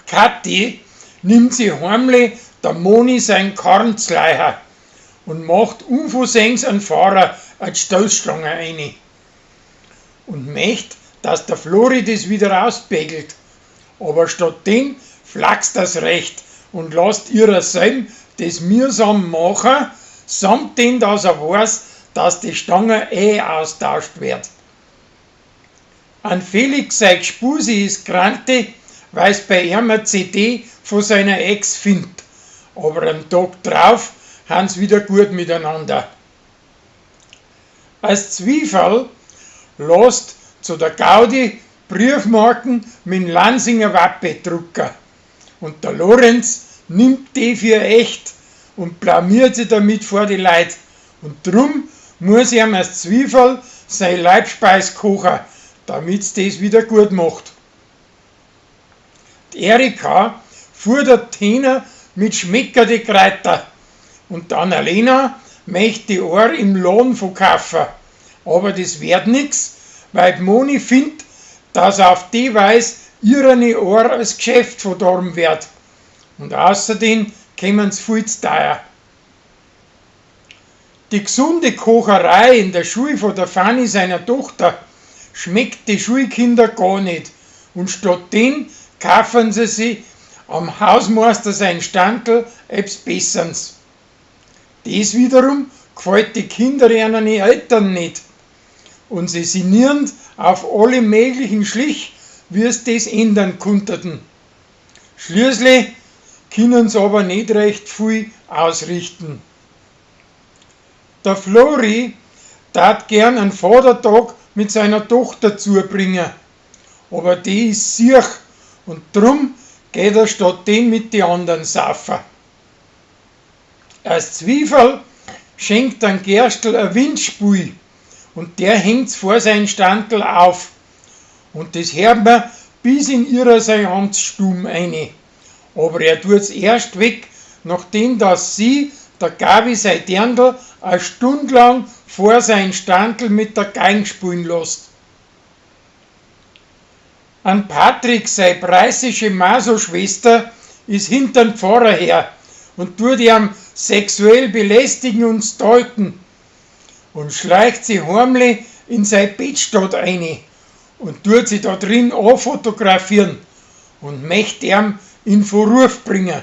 Kathi nimmt si heimlich der Moni sein Karrn z'Leiher und macht unversehens an Fahrer a Stoßstange eini und möcht, dass der Flori das wieder auspegelt. Aber statt dem flaxt das recht und lasst ihrer selben das mühsam machen, samt dem, dass er weiß, dass die Stange eh austauscht wird. An Felix sei Gspusi ist grante, weil's bei ihm a CD von seiner Ex findt. Aber am Tag drauf han's wieder gut miteinander. Als Zwiefall lasst zu der Gaudi Briefmarken mit Lansinger Wappe drucken. Und der Lorenz nimmt die für echt und blamiert sie damit vor die Leut. Und drum muss ihm als Zwiefall sein Leibspeis kochen, damit's das wieder gut macht. Die Erika fuhr Hähner mit schmeckerde Kräuter und die Annalena möcht die Ohr im Laden verkaufen. Aber das wird nix, weil die Moni findt, dass auf die Weise ihrene Ohr als Geschäft verdorben wird. Und außerdem kämen's viel zu teuer. Die gesunde Kocherei in der Schule von der Fanny seiner Tochter schmeckt die Schulkinder gar nicht und statt dem kaufen sie sich am Hausmeister sein Standl etwas Besseres. Das wiederum gefällt die Kinder ihren Eltern nicht und sie sinnieren auf alle möglichen Schlich, wie sie das ändern konnten. Schließlich können sie aber nicht recht viel ausrichten. Der Flori tat gern einen Vatertag mit seiner Tochter zubringen, aber die ist siech und drum geht er statt dem mit die anderen saufen. Als Zwiefall schenkt dann Gerstl ein Windspui und der hängt's vor sein Standl auf. Und das hört man bis in ihrer sein Amtsstum eine. Aber er tut's erst weg, nachdem dass sie, der Gabi sei Dirndl, a Stund lang vor sein Standl mit der Geing spielen lässt. An Patrick sei preußische Maso-Schwester ist hintern Pfarrer her und tut ihm sexuell belästigen und stalken und schleicht sie heimlich in sein Bettstatt eine und tut sie da drin anfotografieren und möcht ihm in Verruf bringen.